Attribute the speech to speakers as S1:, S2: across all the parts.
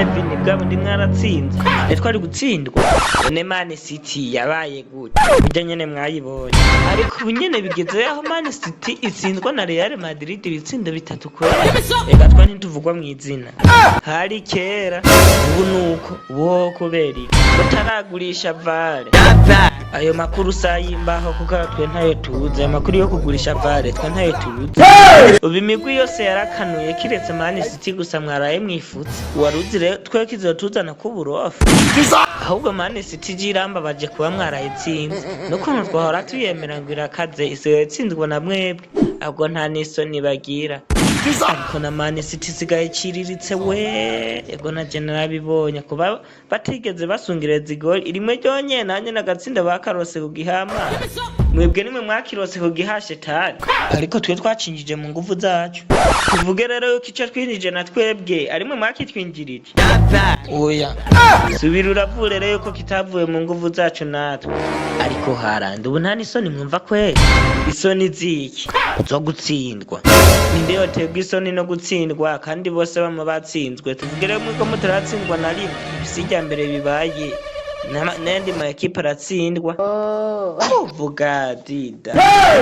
S1: Kevin, bwa bundi mwaratsinze, ntitwari gutsindwa. None Man City yabaye gute? Burya nyene mwayibonye, ariko ubu nyene bigeze aho Man City itsindwa na Real Madrid ibitsindo 3 kwera. Ega twa ntituvugwa mw'izina, hari kera, ubu nuko ubu kubera iki utaragurisha VAR? Ayo makuru sayimbaho, kuko twe ntayo tuzi. Ayo makuru yo kugurisha VAR twe ntayo tuzi. Ubu imigwi yose yarakanuye kiretse Man City gusa. Mwaraye mwifutse, waruzi rero twe kizotuzana kuburofa. Ahubwo Man City jirambabaje kuba mwarayitsinze, n'ukuntu twahora tuyemera ngo irakaze, isigaye itsinzwe na mwebwe. Ahubwo nta n'isoni bagira. Ariko na Man City isigaye iciriritse we. Ego, na je narabibonye kuba batigeze basungireza igoli rimwe ryonyene. Nanye nagatsinda bakarose ku gihama, mwebwe nimwe mwakirose ku gihashetani, ariko twe twacinjije mu nguvu zacu. Tuvuge rero yuko ico twinjije na twebwe arimwe mwakitwinjirije? Oya, subira uravure rero yuko kitavuye mu nguvu zacu natwe. Ariko harande ubu nta n'isoni mwumva kweli? Isoni ziki? Zo gutsindwa? Ninde yoterwa isoni no gutsindwa kandi bose bamwe batsinzwe? Tuvuge rero mwiko mutaratsindwa na rimwe, si irya mbere bibaye. N'ayandi ma ekipe aratsindwa. Kuvuga dida,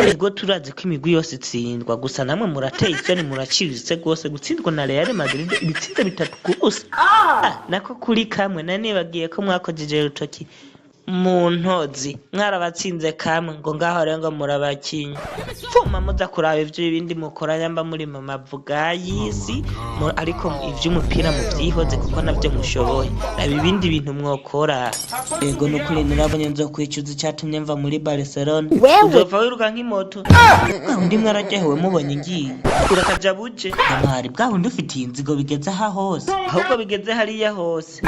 S1: ego turazi ko imigwi yose itsindwa, gusa namwe murateye isoni, muraciriritse rwose gutsindwa na Real Madrid ibitsindo 3-0. Ah, nako kuri kamwe nanibagiye ko mwakojeje urutoki mu ntozi, mwarabatsinze kamwe, ngo ngaho rero ngo murabakinyi. Pfuma muza kuraba ivyo ibindi mukora, nyamba muri mu mavuga y'isi, ariko ivy'umupira muvyihoze kuko navyo mushoboye. Raba ibindi bintu mwokora. Ego, nukuri narabonye nzokwicuza icatumye mva muri Barcelona. Uzopfa wiruka nk'imoto. Bwa bundi mwararyohewe mubonye ngiye, urakaja buje amahari. Bwa bundi ufitiye inzigo bigeze aha hose, ahubwo bigeze hariya hose.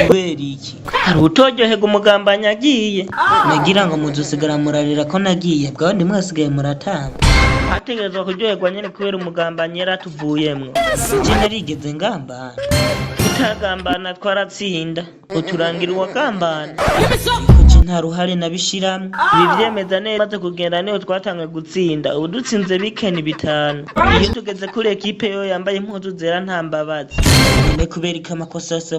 S1: Kubera iki? Hari utoryoherwa umugambanyi agiye. Nagira ngo muzosigara murarira ko nagiye. Bwa bundi mwasigaye muratanga, hategerezwa kuryoherwa nyene kubera umugambanyi yaratuvuyemwo. Je narigeze ngambana? Tutagambana twaratsinda, uturangira uwagambana, ariko je nta ruhare nabishiramwo. Ibi vyemeza neza maze kugenda niho twatanguye gutsinda. Ubu dutsinze bikeni 5. Iyo tugeze kuri ekipe yo yambaye impuzu zera, nta mbabazi. None kubera ko amakosa yose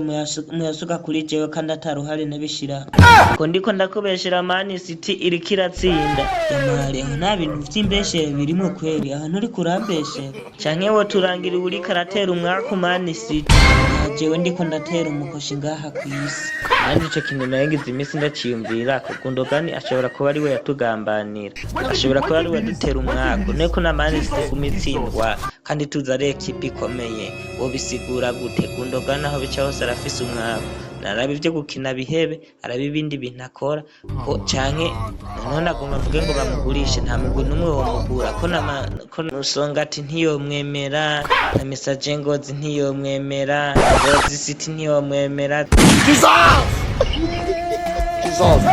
S1: muyasuka kuri jewe kandi ata ruhare nabishiramwo, ko ndiko ndakubeshera? Man City iriko iratsinda yamare, aho nta bintu vy'imbeshere birimwo kweri. Aho nturi kurambeshera canke wo turangira uriko aratera umwaku Man City? Nta jewe ndiko ndatera umukoshi ngaha kw'isi. Nanjye ico kintu nagize iminsi ndaciyumvira ko Gundogan ashobora kuba ari we yatugambanira, ashobora kuba ari we yadutera umwaku. Niko na Man City iguma itsindwa kandi tuzi ari ekipe ikomeye, wobisigura gute? Gundogan aho bica hose arafise umwaku. Naraba ivyo gukina bihebe, araba ibindi bintu akora ko canke none agomba avuge ngo bamugurishe. Nta mugwi n'umwe womugura, ko ko Musongati ntiyomwemera, na Messager Ngozi ntiyomwemera, na Ngozi City ntiyomwemera.
S2: Jesus! Jesus!